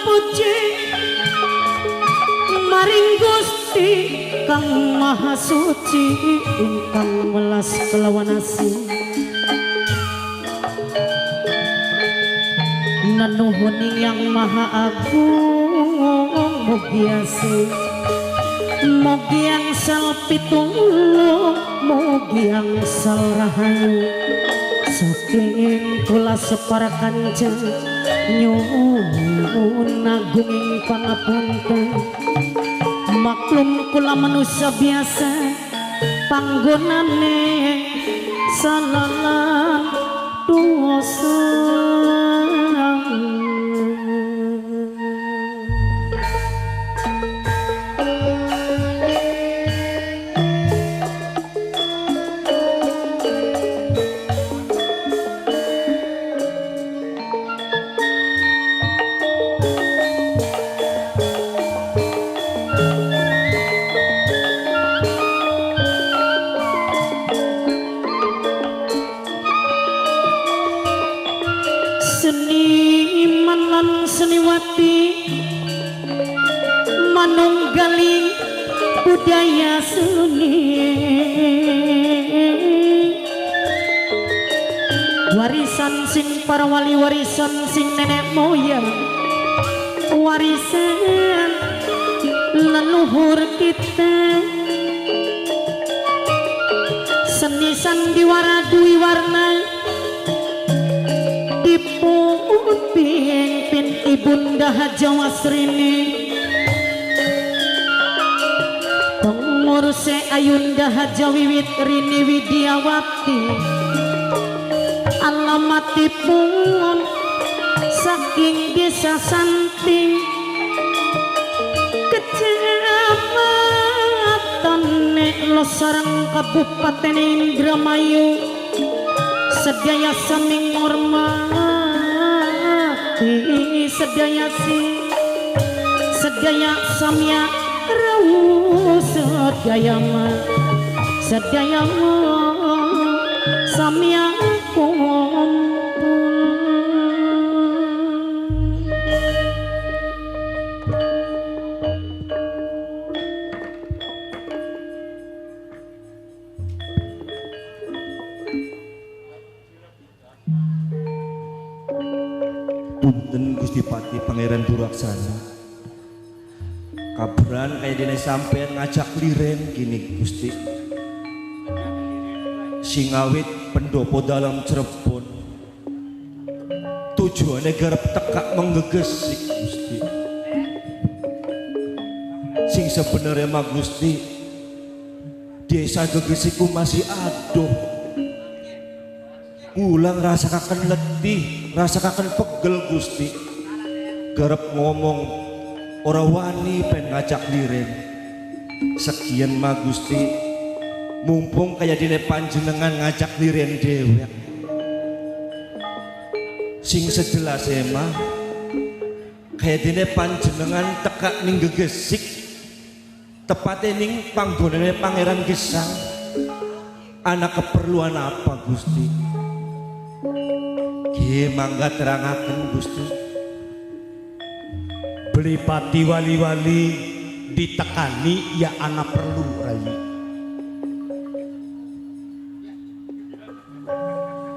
puji maring Gusti kang Maha Suci ingkang welas kelawan asih. Nanuhun yang Maha Agung mugi asih, mugi angsal pitulung, mugi angsal rahayu. Saking kula separa kanca nyuwun agunging pangapunten. Maklum kula manusia biasa panggonane salalan dosa. Seniman lan seniwati manunggaling budaya seni, warisan sing para wali, warisan sing nenek moyang, warisan leluhur kita. Seni sandiwara dwi warna dipun pimpin Ibunda Hajah Wasrini, pengurus Ayunda Hajah Wiwit Rini Widiawati, alamatipun saking desa Santing, kecamatan Losarang, Kabupaten Indramayu. Sedaya sami ngormati, sedaya si, sedaya samya rawuh, sedaya ma, sedaya ma samya kumpul. Punten Gusti Pati Pangeran Duraksana, kabaran kaya dene sampean ngajak liren gini Gusti. Singawit pendopo dalam Cirebon tujuannya garep tekak menggegesik Gusti. Sing sebenarnya mah Gusti, desa Gegesikku masih adoh. Kula ngrasakaken letih, ngrasakaken pegel Gusti. Garep ngomong ora wani pen ngajak liren. Sekian mah Gusti, mumpung kaya dene panjenengan ngajak liren dewek. Sing sejelase mah kaya dene panjenengan tekak ning Gegesik, tepate ning panggonane Pangeran Gesang. Ana keperluan apa Gusti? Nggih, mangga terangaken Gusti. Beli pati wali-wali ditekani ya ana perlu rai.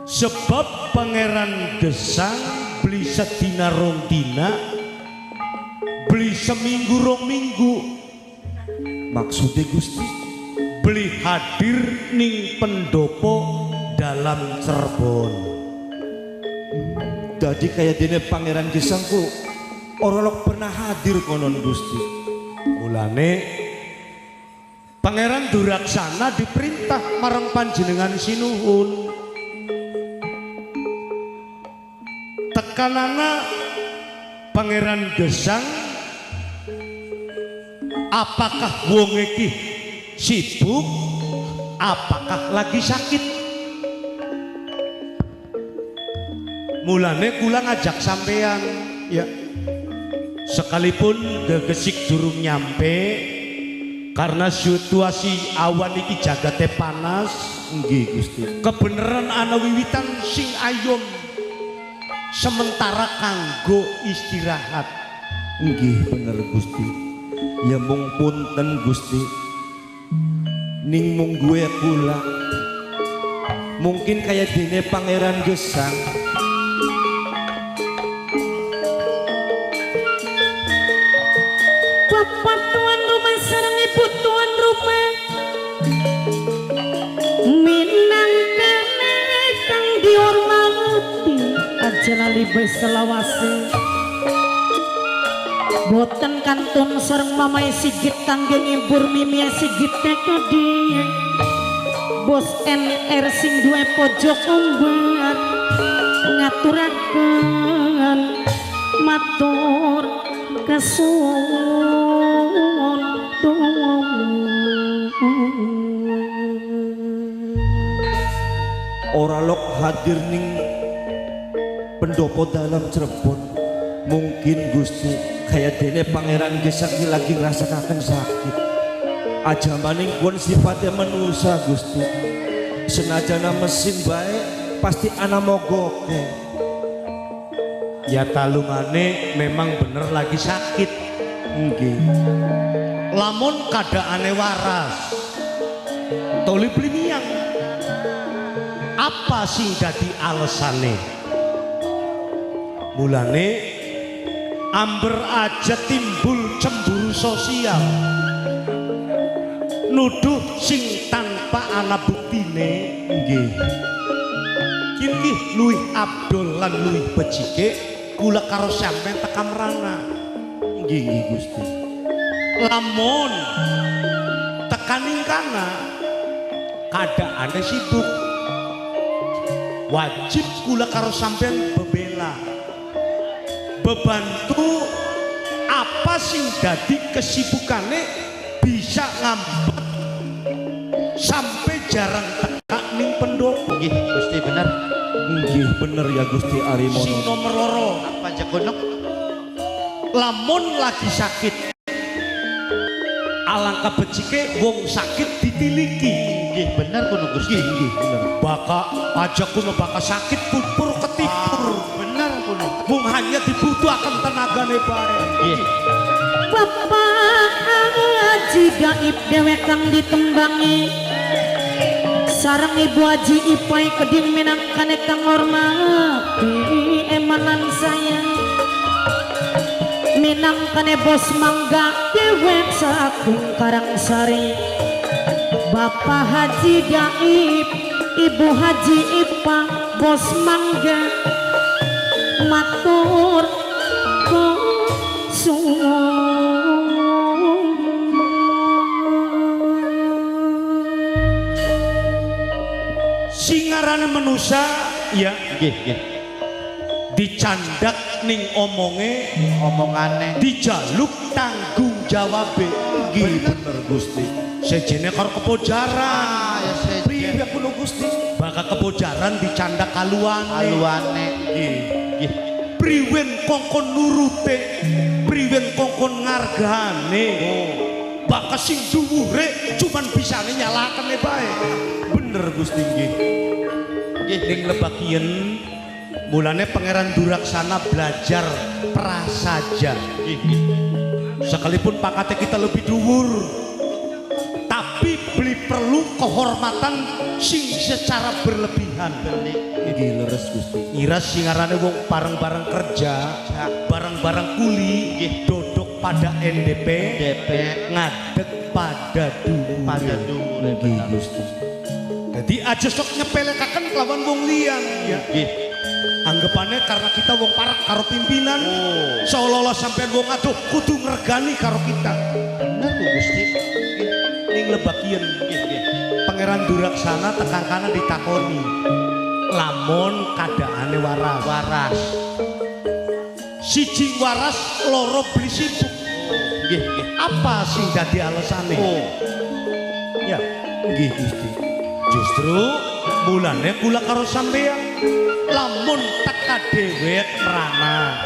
Sebab Pangeran Gesang beli sedina rong dina, beli seminggu rong minggu. Maksudnya Gusti? Beli hadir ning pendopo dalam Cirebon. Jadi kaya dene Pangeran Gesangku ora pernah hadir konon Gusti. Mulane Pangeran Duraksana diperintah marang panjenengan sinuhun. Tekanana Pangeran Gesang, apakah wong iki sibuk, apakah lagi sakit? Mulane kula ngajak sampean ya, sekalipun Gegesik durung nyampe karena situasi awan iki jagate panas. Nggih Gusti. Kebenaran ana wiwitan sing ayom sementara kanggo istirahat. Nggih bener Gusti. Ya mung punten Gusti. Ning mung gue kula. Mungkin kaya dene Pangeran Gesang. Bapak tuan rumah sareng ibu tuan rumah minangkane kang dihormati aja lali bae selawase boten kantun sareng mamae Sigit kangge ngibur mimi Sigit TKD bos NR sing duwe pojok umbar ngaturaken matur kesuwun. Ora lok hadir ning pendopo dalam Cirebon. Mungkin Gusti kaya dene Pangeran Gesang ki lagi ngrasakaken sakit. Aja maning pun sifatnya manusa Gusti. Senajana mesin bae pasti ana mogoke. Ya talungane memang bener lagi sakit. Nggih. Lamun kadaane waras toli beli miyang. Apa sing dadi alesane? Mulane amber aja timbul cemburu sosial, nuduh sing tanpa ana buktine. Nggih. Kini luwih abdol lan luwih becike kula karo sampean teka mrana. Nggih nggih Gusti. Lamun tekaning kana kadaane sibuk, wajib kula karo sampean bebela, bebantu apa sing dadi kesibukane bisa ngambek sampai jarang teka ning pendopo. Nggih Gusti bener. Nggih bener ya Gusti Arimono. Sing nomor loro apa Jagunuk? Lamun lagi sakit alangkah becike wong sakit ditiliki. Nggih bener kuno Gusti. Nggih bener. Baka aja kuno baka sakit pupur ketipur. Bener kuno. Mung hanya dibutuhaken tenagane bae. Nggih. Bapak Haji Gaib dewek kang ditembangi sareng Ibu Haji Ipai keding minangkane kang hormati emanan sayang minangkane bos mangga dewek saking Karangsari. Bapak Haji Gaib, Ibu Haji Ipa, bos mangga matur suwun. Singarane manusa ya nggih nggih dicandak ning omonge omongane dijaluk tanggung jawabe. Nggih bener Gusti. Sejene karo kepojaran. Ya sejen. Priwe kulo Gusti? Baka kepojaran dicandak kaluane. Kaluane. Nggih. Nggih. Priwen kongkon nurute, priwen kongkon ngargane. Oh. Baka sing dhuwure cuman bisane nyalakene bae. Bener Gusti nggih. Nggih ning lebakien mulane Pangeran Duraksana belajar prasaja. Nggih nggih. Sekalipun pangkatnya kita lebih dhuwur, tapi beli perlu kehormatan sing secara berlebihan. Nggih leres Gusti. Ngira singarane wong bareng-bareng kerja, bareng-bareng kuli, Nggih. dodok pada NDP, DP ngadeg pada dhuwure. pada dhuwure. Nggih Gusti. Jadi aja sok nyepelekaken kelawan wong liyan ya. Nggih. Anggapannya karena kita wong parak karo pimpinan, Oh. seolah-olah sampean wong aduh kudu ngregani karo kita. Bener ku Gusti. Ning lebakien Nggih nggih. Pangeran Duraksana tekan kana ditakoni. Lamun kadaane waras. Waras. Siji waras, loro beli sibuk. Nggih nggih. Apa sing dadi alesane? Oh. Ya, Nggih Gusti. justru mulane kula karo sampean lamun teka dhewek mrana.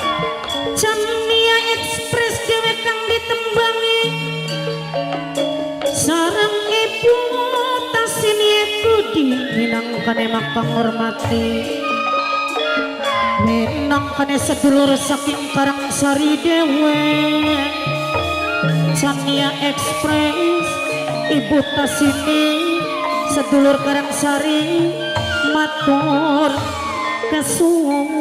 Jamnia Express dewek kang ditembangi sareng Ibu Tasini Budi minangkane makang hormati minangkane sedulur saking Karangsari. Karangsari dewe Chania Express Ibu Tasini sedulur Karangsari matur kesuwun.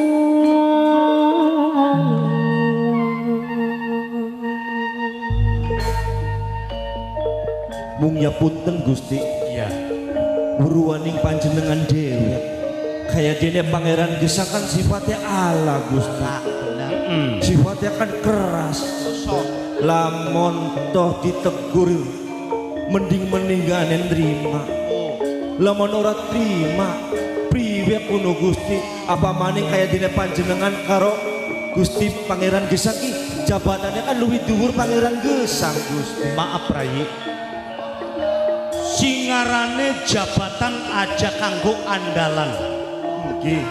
Mung ya punten Gusti. Iya. Wuruwaning panjenengan dhewe. Kaya dene Pangeran Gesang kan sifatnya ala Gusti. Bener. Sifatnya kan keras. Lamun toh ditegur mending meningganen terima. Lamun ora terima priwe kuno Gusti, apa maning kaya dene panjenengan karo Gusti Pangeran Gesang ki jabatannya kan luwih dhuwur Pangeran Gesang Gusti. Maaf Rai. Singarane jabatan aja kanggo andalan. Nggih.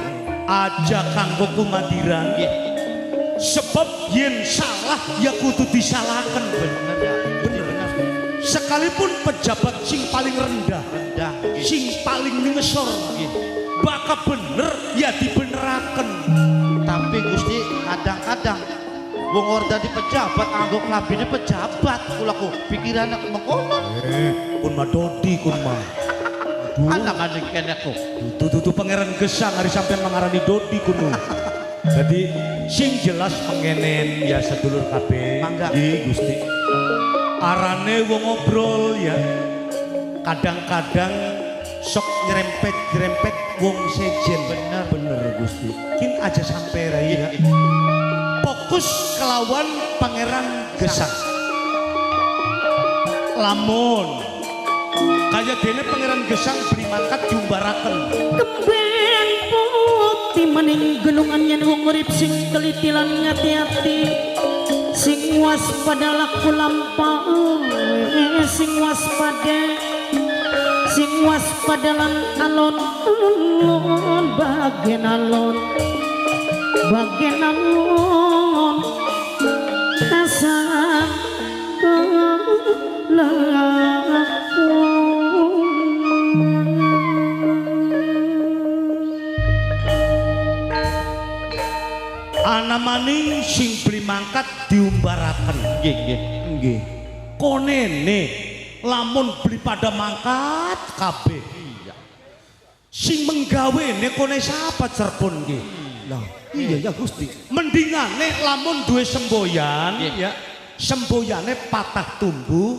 Aja kanggo kumadiran. Nggih. Sebab yen salah ya kudu disalahkan. Bener ya. Bener. Sekalipun pejabat sing paling rendah, Rendah. Nggih. sing paling ngesor, Nggih. baka bener ya dibeneraken. Tapi Gusti kadang-kadang wong ora dadi pejabat nganggo klambine pejabat kula ku pikirane mengkono. Kun mah dodi kun mah. Anak maning kene ku. Dudu Pangeran Gesang hari sampean mengarani dodi kuno. Jadi sing jelas mengenen ya sedulur kabeh. Mangga. Nggih Gusti. Arane wong ngobrol ya. Kadang-kadang sok nyerempet-nyerempet wong sejen. Bener. Bener Gusti. Kin aja sampai rai ya. Fokus kelawan Pangeran Gesang. Lamun kaya dene Pangeran Gesang beli mangkat diumbaraken. Kembang putih maning gelungan yen wong urip sing teliti lan ngati-ati, sing waspada laku lampah, sing waspada, sing waspada lan alon-alon bagian alon, bagian alon asal Ana maning sing beli mangkat diumbaraken. Nggih, nggih. Nggih. Konene lamun beli pada mangkat kabeh. Iya. Sing menggawene kone sapa Cirebon ki? Lah, iya ya Gusti. Mendingane lamun duwe semboyan Nggih. ya, semboyane patah tumbuh,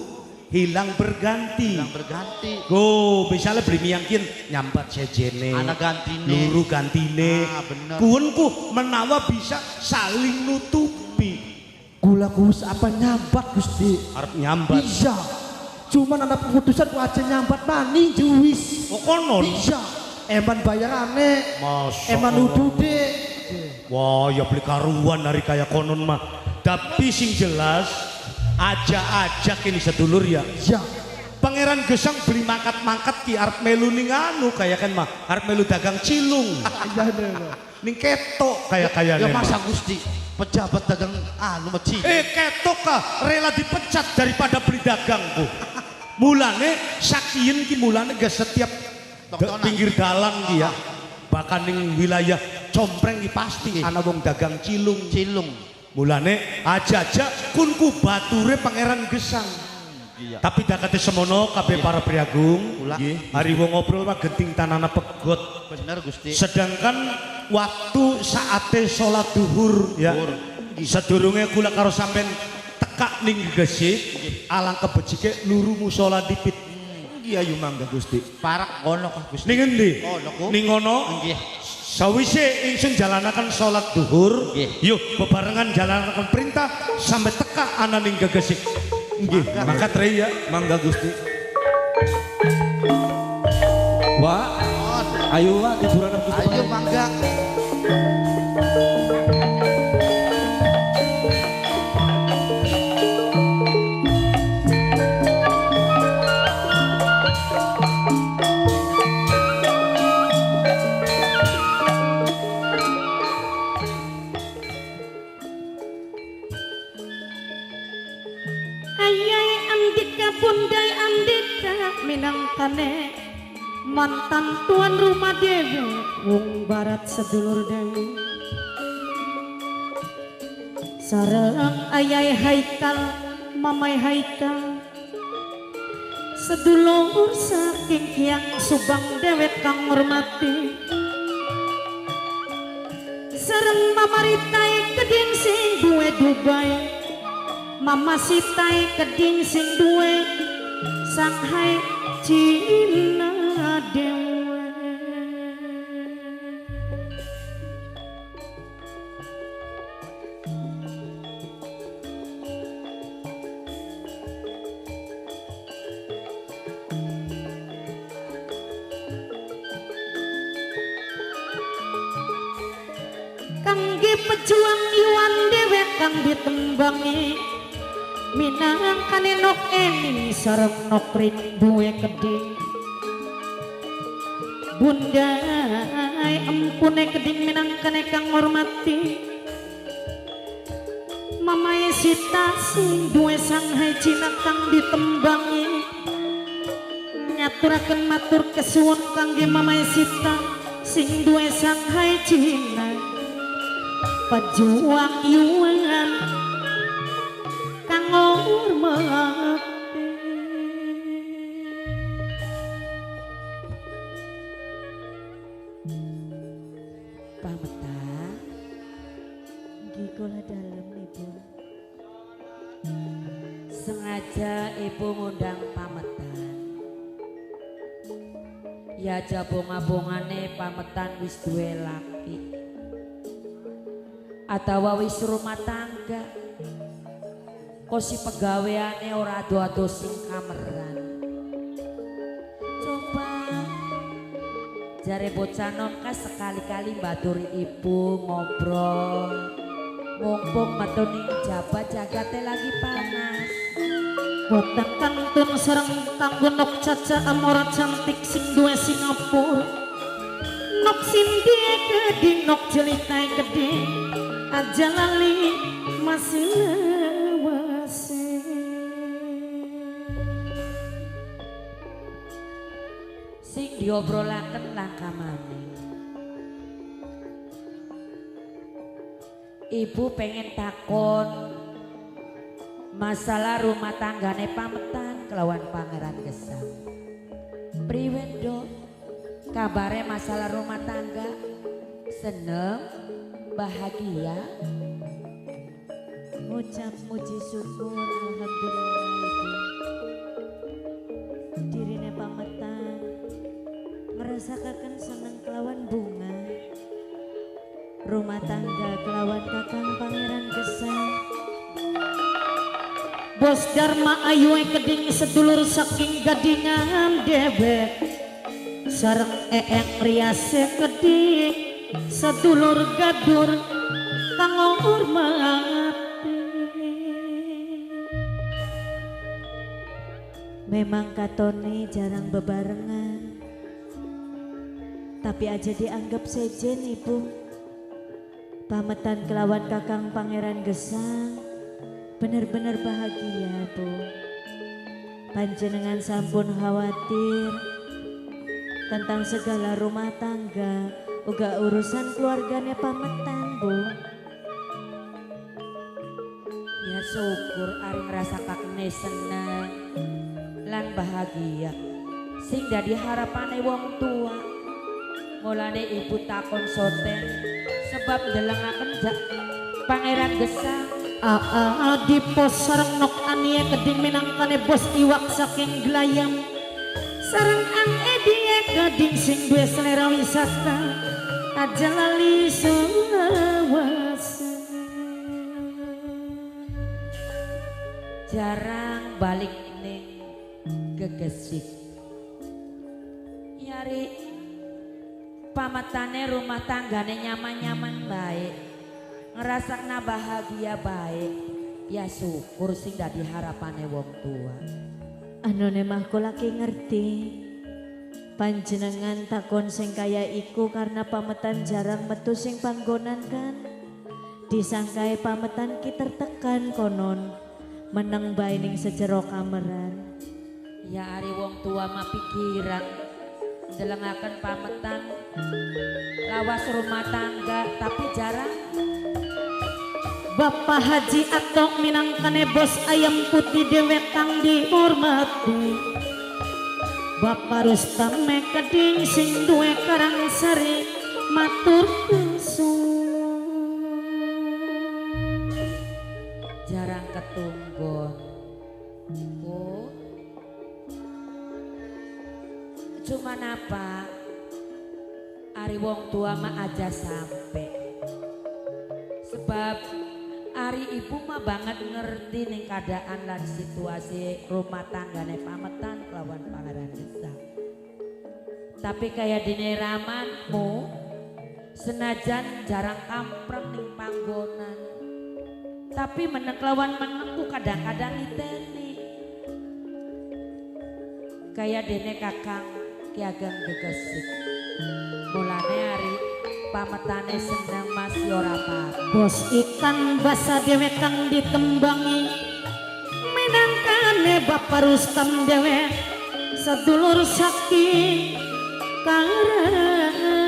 hilang berganti. Hilang berganti. Go, misalnya beli miyangkin nyambat sejene. Ana gantine. Luru gantine. Ah, bener. Kuwenku menawa bisa saling nutupi. Kula kuwis apa nyambat Gusti? Arep nyambat. Iya. Cuman ana keputusan ku aja nyambat maning juwis. Oh konon. Iya. Eman bayarane, Masa eman konon. udude. Wah, ya beli karuan dari kaya konon mah. Tapi sing jelas aja-aja kini sedulur ya. Iya. Pangeran Gesang beli mangkat-mangkat ki arep melu ning anu kaya kan mah, arep melu dagang cilung. Iya lho. Ning ketok kaya-kayane. Ya mah. masa Gusti pejabat dagang anu meci. Ketok kah rela dipecat daripada beli dagangku. Mulane sakien ki mulane ge setiap pinggir dalan ki ya. Bahkan ning wilayah Compreng ki pasti ana wong dagang cilung. Cilung. Mulane aja-aja kunku bature Pangeran Gesang. Iya. Tapi dakate semono kabeh para priagung. Kula. Hari wong ngobrol mah genting tanana pegot. Bener Gusti. Sedangkan waktu saate sholat duhur ya. Sedurunge kula karo sampean tekak ning Gresik, alang kebecike luru musala dipit. Iya ayo mangga Gusti. Parak kono kah Gusti. Ning endi? Kono ku. Ning ngono. Nggih. Sawise ingsun jalanaken salat duhur, Nggih. yuk bebarengan jalanaken perintah sampai teka ana ning Gegesik. Nggih. Mangkat rei ya. Mangga Gusti. Wah, ayo Wak liburan Gusti. Ayo mangga. Ayai andika bundai andika minangkane mantan tuan rumah dewe wong barat sedulur dewe Sareng ayai Haikal mamai Haikal sedulur saking Hyang Subang dewek kang ngormati sareng Mama Ritai keding sing duwe Dubai Mama Sitai keding sing duwe Shanghai Cina dewe. Kangge pejuang Iwan dewek kang ditembangi minangkane nok eni sareng nok rinduwe keding bunda empune keding minangkane kang ngormati mamae Sita sing duwe Shanghai Cina kang ditembangi ngaturaken matur kesuwun kangge mamae Sita sing duwe Shanghai Cina pejuang Iwan kang ngormati. Pametan nggih kula dalem Ibu. Sengaja Ibu ngundang pametan. Ya aja bonga-bongane pametan wis duwe laki atawa wis rumah tangga kok si pegaweane ora ado-ado sing kameran. Coba jare bocah nom kas sekali-kali mbaturi ibu ngobrol mumpung metu ning jaba jagate lagi panas. Boten kantun sareng kanggo nok Caca amora cantik sing duwe Singapura nok sindie keding nok jelitae keding aja lali masih lewase sing diobrolaken langka maning. Ibu pengen takon masalah rumah tanggane pametan kelawan Pangeran Gesang. Priwen dok kabare masalah rumah tangga seneng bahagia? Ngucap muji syukur alhamdulillah Ibu. Dirine pametan ngrasakaken seneng kelawan bunga rumah tangga kelawan kakang Pangeran Gesang. Bos Dharma Ayu keding sedulur saking gadingan debek sareng eeng riase keding sedulur gadur kang ngormati. Memang katone jarang bebarengan tapi aja dianggap sejen Ibu. Pametan kelawan kakang Pangeran Gesang bener-bener bahagia Bu. Panjenengan sampun khawatir tentang segala rumah tangga uga urusan keluarganya pametan Bu. Ya syukur ari ngrasakake seneng lan bahagia sing dadi harapane wong tua. Mulane ibu takon soten sebab ndelengaken Pangeran Gesang. Aa di pos sareng nok anie keding minangkane bos iwak saking glayam sareng ang edie keding sing duwe selera wisata aja lali selawase. Jarang balik ning Gegesik yari pametane rumah tanggane nyaman-nyaman baik ngerasakna bahagia baik. Ya syukur sing dadi harapane wong tua. Anone mah kula lagi ngerti panjenengan takon sing kaya iku karena pametan jarang metu sing panggonan kan. Disangkae pametan ki tertekan konon meneng bae ning sejero kameran. Ya ari wong tua mah pikiran ndelengaken pametan lawas rumah tangga tapi jarang Bapak Haji Atok minangkane bos ayam putih dewek kang dihormati. Bapak Rustam keding sing duwe Karangsari matur suwun. Jarang ketunggon. Oh. Cuman apa? Ari wong tua mah aja sampe. Sebab ari ibu mah banget ngerti ning keadaan lan situasi rumah tanggane pametan kelawan Pangeran Gesang. Tapi kayak dine ramanmu senajan jarang kampreng ning panggonan. Tapi meneng kelawan menengku kadang-kadang niteni. Kayak dene kakang Ki Ageng Gegesik. Mulane ari pametane seneng mas ora apa-apa. Bos ikan basa dhewe kang ditembangi minangkane Bapak Rustam dhewe sedulur sakti Karangsari.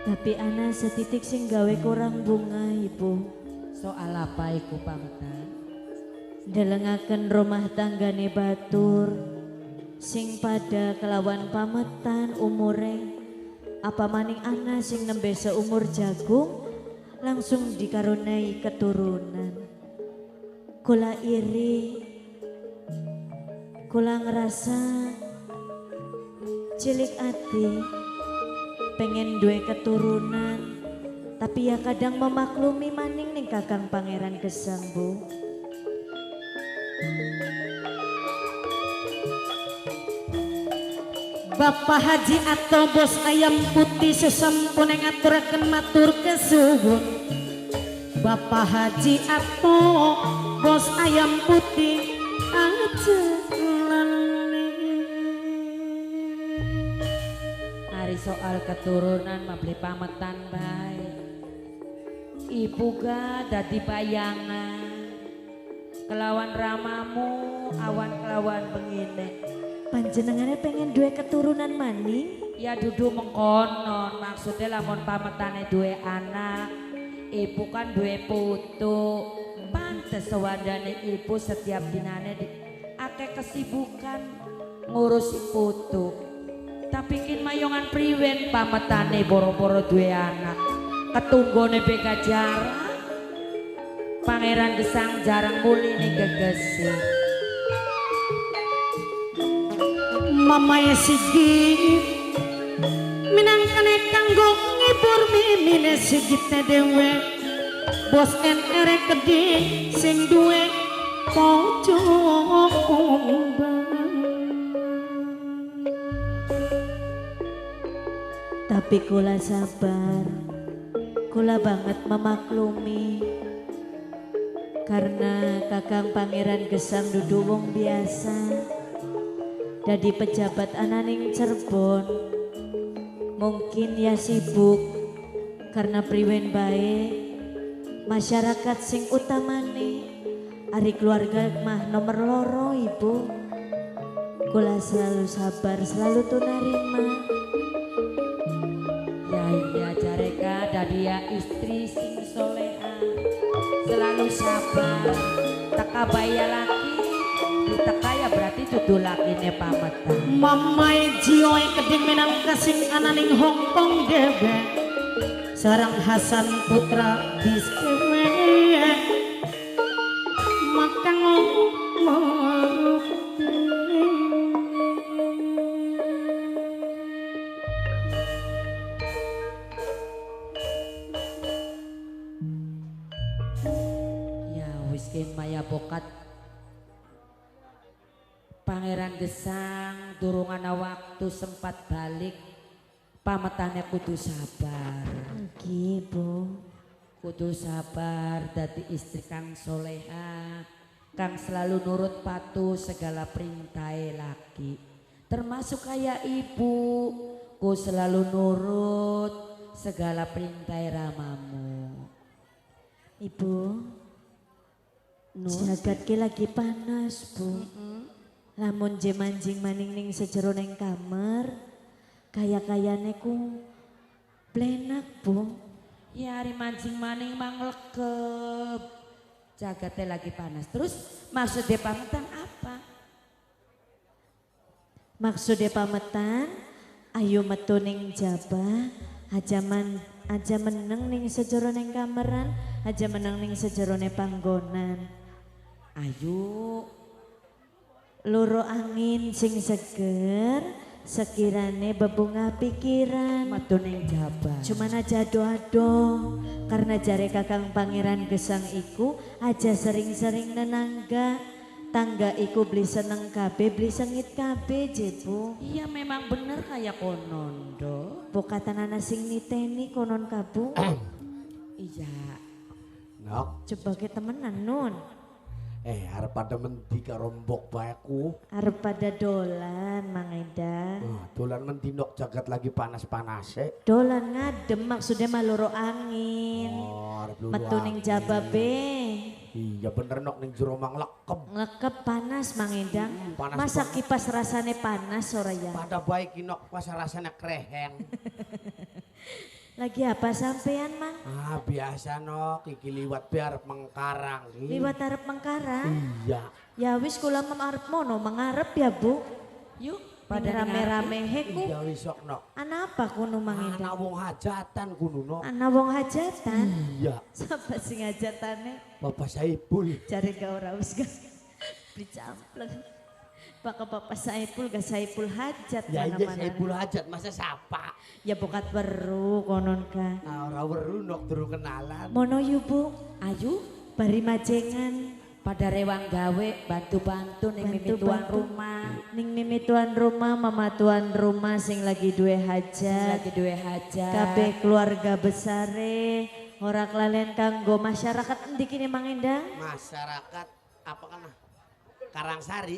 Tapi ana setitik sing gawe kurang bunga ibu. Soal apa iku pametan? Delengaken rumah tanggane batur sing pada kelawan pametan umure, apa maning ana sing nembe seumur jagung langsung dikaruniai keturunan. Kula iri, kula ngerasa cilik ati pengen duwe keturunan, tapi ya kadang memaklumi maning ning Kakang Pangeran Gesang Bu. Bapak Haji atau bos ayam putih sesampun ngaturaken matur kesuwun. Bapak Haji atau bos ayam putih aja lali. Ari soal keturunan mah beli pametan bae. Ibu ga dadi bayangan kelawan ramamu awan kelawan bengine. Panjenengane pengen duwe keturunan maning? Ya dudu mengkonon, maksudnya lamun pametane duwe anak, ibu kan duwe putu. Pantes sewandane ibu setiap dinane di akeh kesibukan ngurus putu. Tapi kin mayongan priwen pametane boro-boro duwe anak. Ketunggone bega jarang. Pangeran Gesang jarang muli ning Gegesik. Mamae Sigit minangkane kanggo ngibur mimine Sigit dhewe. Bos NR keding sing duwe pojok kumbang. Tapi kula sabar, kula banget memaklumi karena Kakang Pangeran Gesang dudu wong biasa. Dadi pejabat ananing Cirebon mungkin ya sibuk karena priwen bae masyarakat sing utamane ari keluarga mah nomor loro ibu. Kula selalu sabar, selalu tunarima. Ya iya jareka dadi ya istri sing soleha selalu sabar teka baya laki diteka ya berarti dudu lakine pametan. Mamai Jioe keding minangka sing ananing Hongkong dhewe sareng Hasan Putra biskewe makang ya wis maya bokat Pangeran Gesang durung ana waktu sempat balik pametane kudu sabar. Nggih, Bu. Kudu sabar dadi istri kang soleha, kang selalu nurut patuh segala perintahe laki. Termasuk kayak ibu, ku selalu nurut segala perintah ramamu. Ibu, jagat ki lagi panas, Bu. Lamun je manjing maning ning sejero ning kamar, kaya-kayane ku Plenak, Bu. Ya hari mancing maning mang lekep. Jagatnya lagi panas. Terus maksudnya pametan apa? Maksudnya pametan, ayo metu ning jaba, aja aja meneng ning sejero ning kameran, aja meneng ning sejerone panggonan. Ayo. Loro angin sing seger, sekirane bebungah pikiran. Metu ning jaba. Cuman aja ado-ado, karena jare Kakang Pangeran Gesang iku aja sering-sering nenangga. Tangga iku beli seneng kabeh, beli sengit kabeh, Jebu. Iya memang bener kayak konon do. Bokatan ana sing niteni konon kabu. Iya. Nok. Coba ke temenan nun. Arep pada mendi karo mbok bae ku. Arep pada dolan Mang Eda. Dolan mendi nok jagat lagi panas-panase. Dolan ngadem maksudnya maloro angin. Oh, arep loro Metu ning jaba be. Iya bener nok ning jero mang lekep. Nglekep panas Mang Endang. Panas Masa banget. kipas rasane panas ora ya? Pada bae ki nok pas rasane kreheng. Lagi apa sampean Mang? Ah biasa nok iki liwat be arep mengkarang ki. Liwat arep mengkarang? Iya. Ya wis kula mem arep mono mengarep ya Bu. Yuk pada rame-rame heku. Iya wis sok nok. Ana apa kuno Mang Endang? Ana wong hajatan kuno nok. Ana wong hajatan? Iya. Sapa sing hajatane? Bapak Saipul. Cari gak ora wis gak dicampleng. Pak Bapak Saipul gak Saipul hajat ya iya mana-mana. Saipul hajat masa sapa? Ya bokat weru konon ka. Nah, ora weru nok durung kenalan. Mono yu Bu. Ayu bari majengan pada rewang gawe bantu-bantu ning mimi tuan rumah. Ning mimi tuan rumah, mama tuan rumah sing lagi duwe hajat. Sing lagi duwe hajat. Kabeh keluarga besare ora kelalen kanggo masyarakat endi kini Mang Endang? Masyarakat apa kana? Karangsari.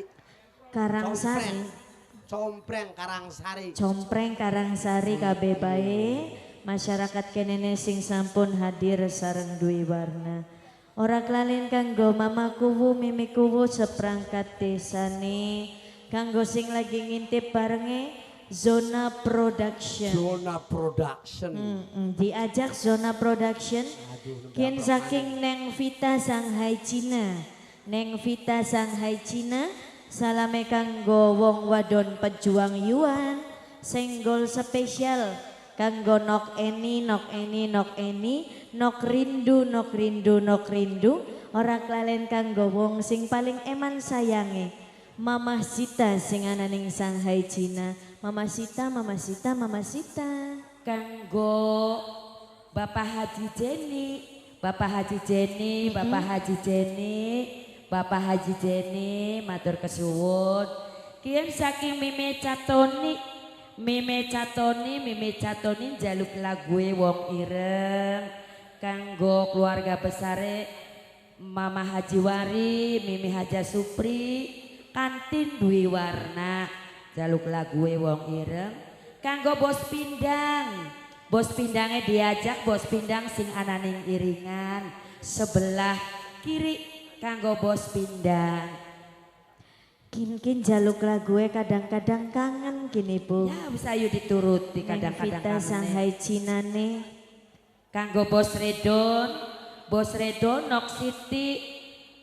Karangsari. Compreng Karangsari. Compreng Karangsari kabeh bae masyarakat kenene sing sampun hadir sareng dwi warna. Ora kelalen kanggo mama kuwu mimi kuwu seperangkat desane kanggo sing lagi ngintip barenge Zona Production. Zona Production. Diajak Zona Production. Aduh, Kin saking Neng Vita Shanghai Cina. Neng Vita Shanghai Cina salame kanggo wong wadon pejuang Yuan senggol spesial kanggo nok eni nok eni nok eni nok rindu nok rindu nok rindu ora kelalen kanggo wong sing paling eman sayange Mama Sita sing ana ning Shanghai Cina. Mama Sita, Mama Sita, Mama Sita kanggo Bapak Haji Jenny, Bapak Haji Jenny, Bapak Haji Jenny, Bapak Haji Jenny matur kesuwun. Kian saking Mime Catoni, Mime Catoni, Mime Catoni njaluk lague wong ireng kanggo keluarga besare Mama Haji Wari, Mimi Haja Supri, kantin Dwi Warna jaluk lague wong ireng kanggo bos pindang. Bos pindangnya diajak, bos pindang sing ana ning iringan sebelah kiri kanggo bos pindang. Kin-kin jaluk lague kadang-kadang kangen kini Bu. Ya bisa ayo dituruti kadang-kadang Neng Vita Shanghai Cina nih. Kanggo bos Redon Nok City,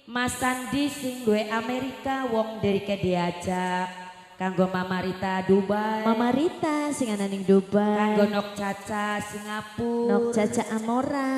Mas Sandi sing duwe Amerika wong derike diajak. Kanggo Mama Rita Dubai. Mama Rita sing ana ning Dubai. Kanggo Nok Caca Singapura. Nok Caca Amora.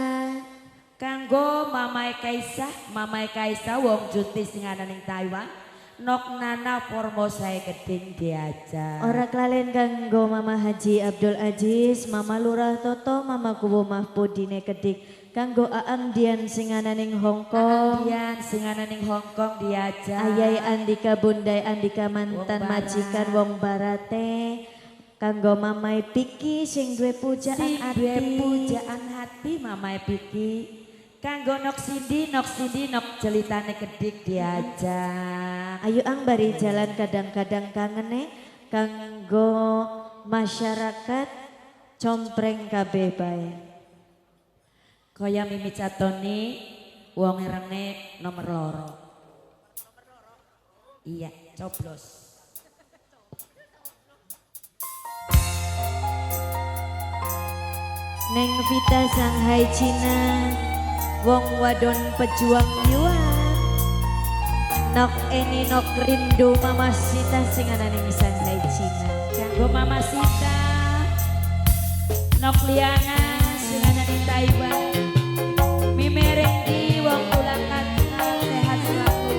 Kanggo Mamae Kaisah, Mamae Kaisah wong Junti sing ana ning Taiwan. Nok Nana Formosa Keding diajak. Ora kelalen kanggo Mama Haji Abdul Aziz, Mama Lurah Toto, Mama Kubu Mahpudine Kedik. Kanggo Aang Dian sing ana ning Hong Kong. Aang Dian sing ana ning Hong Kong diajak. Ayai Andika, Bundai Andika mantan wong majikan wong barate. Kanggo Mamai Piki sing duwe pujaan sing hati. Duwe pujaan hati Mamai Piki. Kanggo Nok Sindi, Nok Sindi, Nok jelitane Kedik diajak. Ayo ang bari jalan kadang-kadang kangene kanggo masyarakat Compreng kabeh bae. Kaya Mimi Catoni wong irenge nomor 2. Iya, coblos. Neng Vita Shanghai Cina, wong wadon pejuang Yuan. Nok eni nok rindu Mama Sita sing ana ning Shanghai Cina. Kanggo Mama Sita, Nok Liana sing ana ning Taiwan. Mime Rendi wong Ulakan sehat selalu.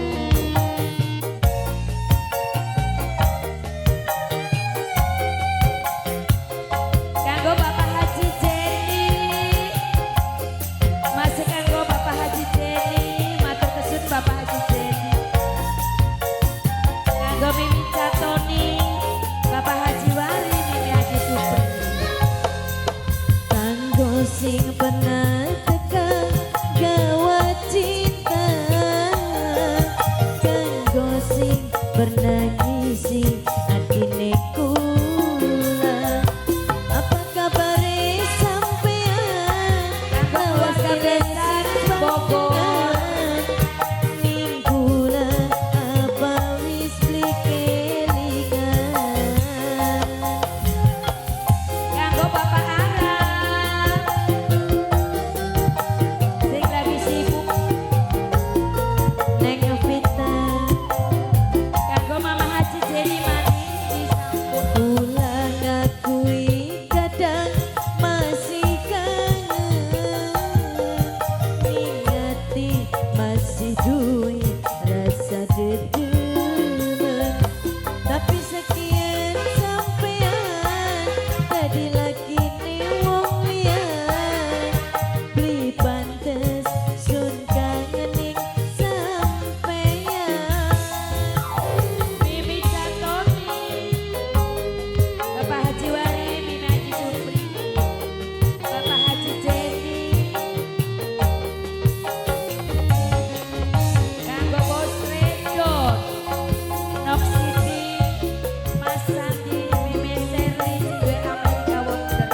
Kanggo Bapak Haji Jenny, masih kanggo Bapak Haji Jenny, matur kesun Bapak Haji Jenny. Kanggo Mimi Catoni, Bapak Haji Wari, Mimi Haji Supri. Kanggo sing pernah teka gawa cinta, kanggo sing pernah ngisi atine kula. Apa kabare sampean? Kanggo keluarga besar Bogor. Ning kula apa wis beli kelingan? Kanggo Bapak Arab sing lagi sibuk. Neng Vita Kanggo Mama Haji Jenny maning disambut. kula ngakui kadang masih kangen, ningati masih duwe rasa dedemen. Tapi sekian sampean tadi lakine wong liyan, beli pantes sun kangen ning sampean. Mimi Catoni, Bapak Haji Wari, Mimi Haji Supri, Bapak Haji Jenny. Kanggo Bos Redon, Nok Siti, Mas Sandi, Mimi Seri, sing duwe Amerika Wonder.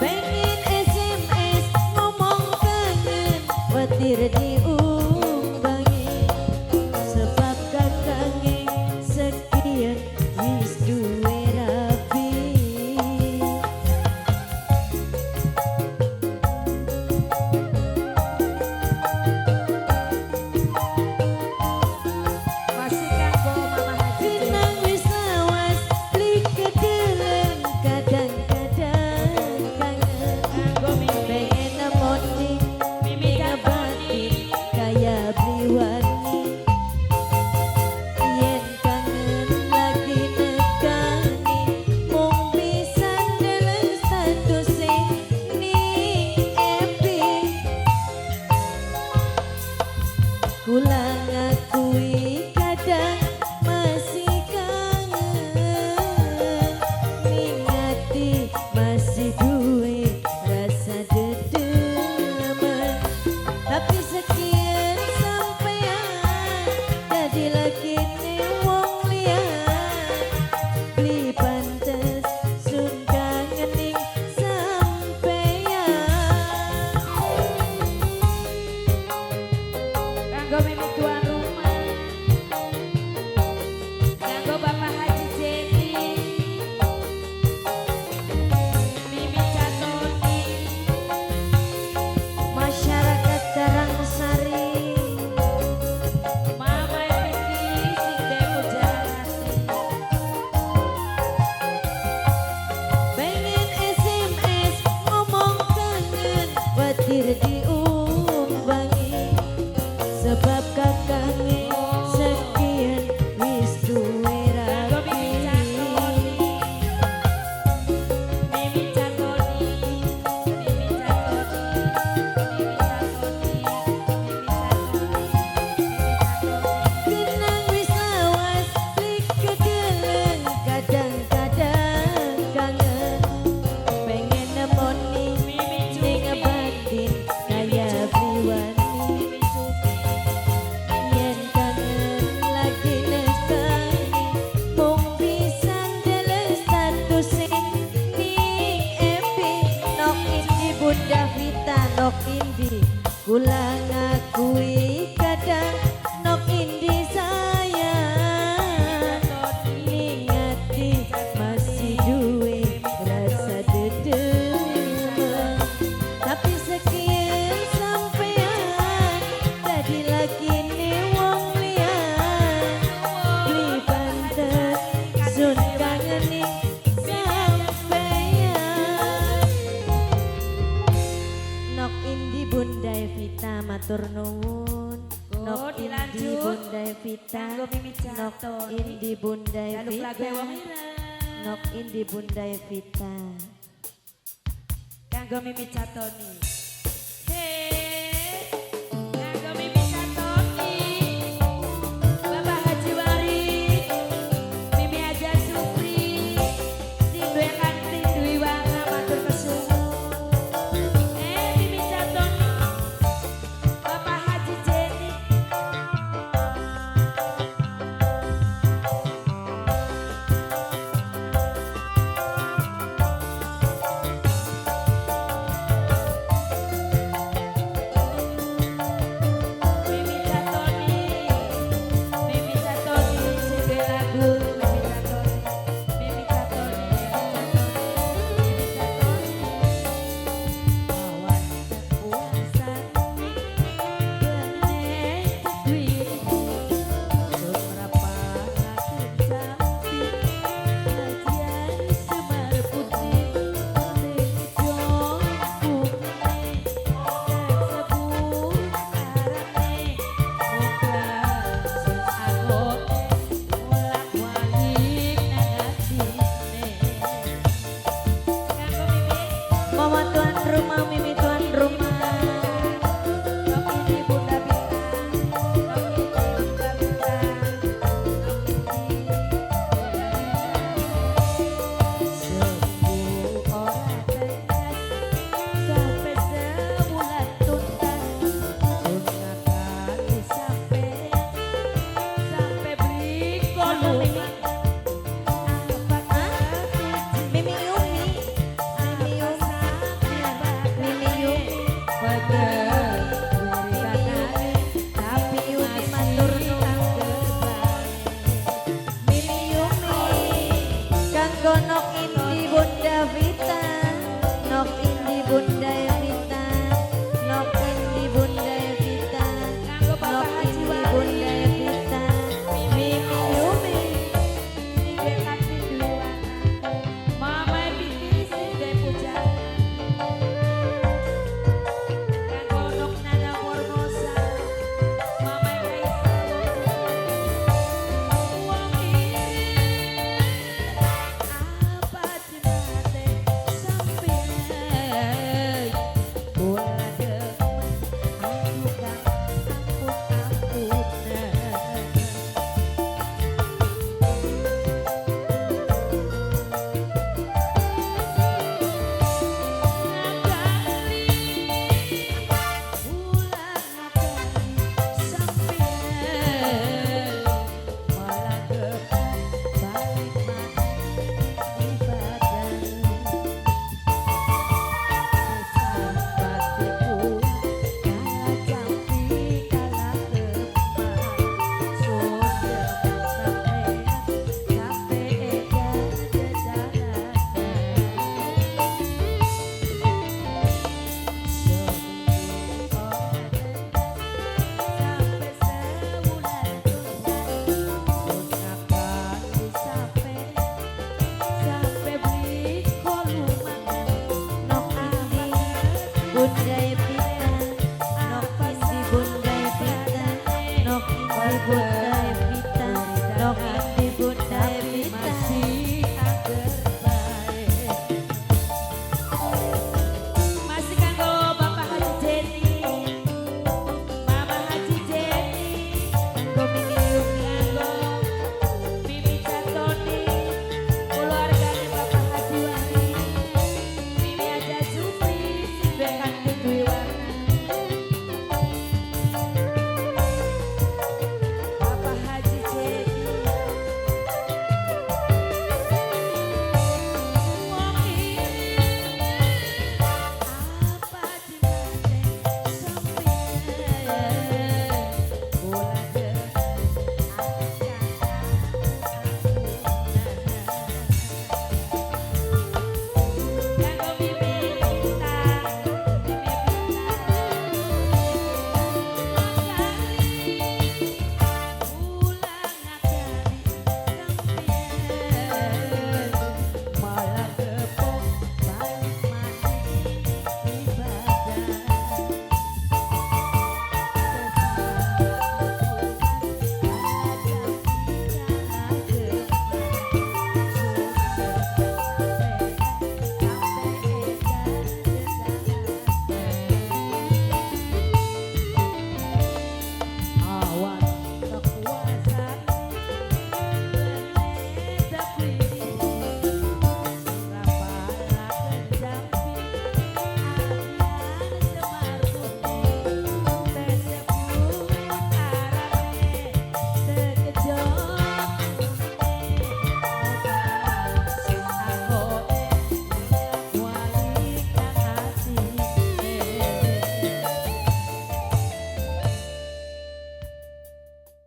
Pengen SMS ngomong kangen, watir diumbangi. Sebab kakange sekian wis duwe rabi. Masih kanggo Mama Haji Jenny. Kenang wis lawas beli kedeleng, kadang-kadang kangen. Kanggo Mimi, Pengen nemoni Mimi Catoni. kaya beli wani. Yen kangen lagi nekani, mung bisa ndeleng statuse ning FB. Kula ngakui kadang masih kangen, ning ati masih duwe rasa dedemen. Tapi sekian sampean dadi lakine wong liyan, beli pantes sun kangen ning sampean. Kanggo Mimi tuan rumah, kanggo Bapak Haji Jenny, Mimi Catoni, Masyarakat Karangsari, Mama Epiki sing duwe pujaan hati. Pengen SMS ngomong kangen, watir diumbangi. Sebab kakange sekian wis duwe Kanggo rabi. Mimi Catoni, Mimi Catoni, Mimi Catoni, Mimi Catoni, Mimi Catoni, Mimi Catoni. Kenang wis lawas beli kedeleng, kadang-kadang kangen. Pengen nemoni Mimi ning Cupi, batin kaya beli wani. Mimi Cupi. Yen kangen lagi nekani, mung bisa ndeleng statuse ning FB. Nok indi Bunda Vita, nok indi kula ngakui kadang nok indi sayang. Ning ati Matur nuwun. Go, Nok Indi dilanjut. Bunda Evita. Kanggo Mimi Nok Jatoni. Indi Bunda Jaluk Evita. lagu wong ireng. Nok Indi Bunda Evita. Kanggo Mimi Jatoni. Hei, kanggo Mimi Jatoni. Bapak Haji Wari, Mimi Haja Supri, Rindu Kanti Dwi Wana matur kesuwun. Mimi Jatoni, Bapak Haji Jeni. Mimi Jatoni, Mimi Jatoni, sing lagu Mimi Jatoni, Mimi Jatoni, Mimi Jatoni, Mimi Jatoni. Awan puasa gene duwi sumrapaken cantik kajian Semar Putih tejo bumine kasebut arane muga sing anggone wolak-walik nang atine. Kanggo Mimi. Mama tuan rumah.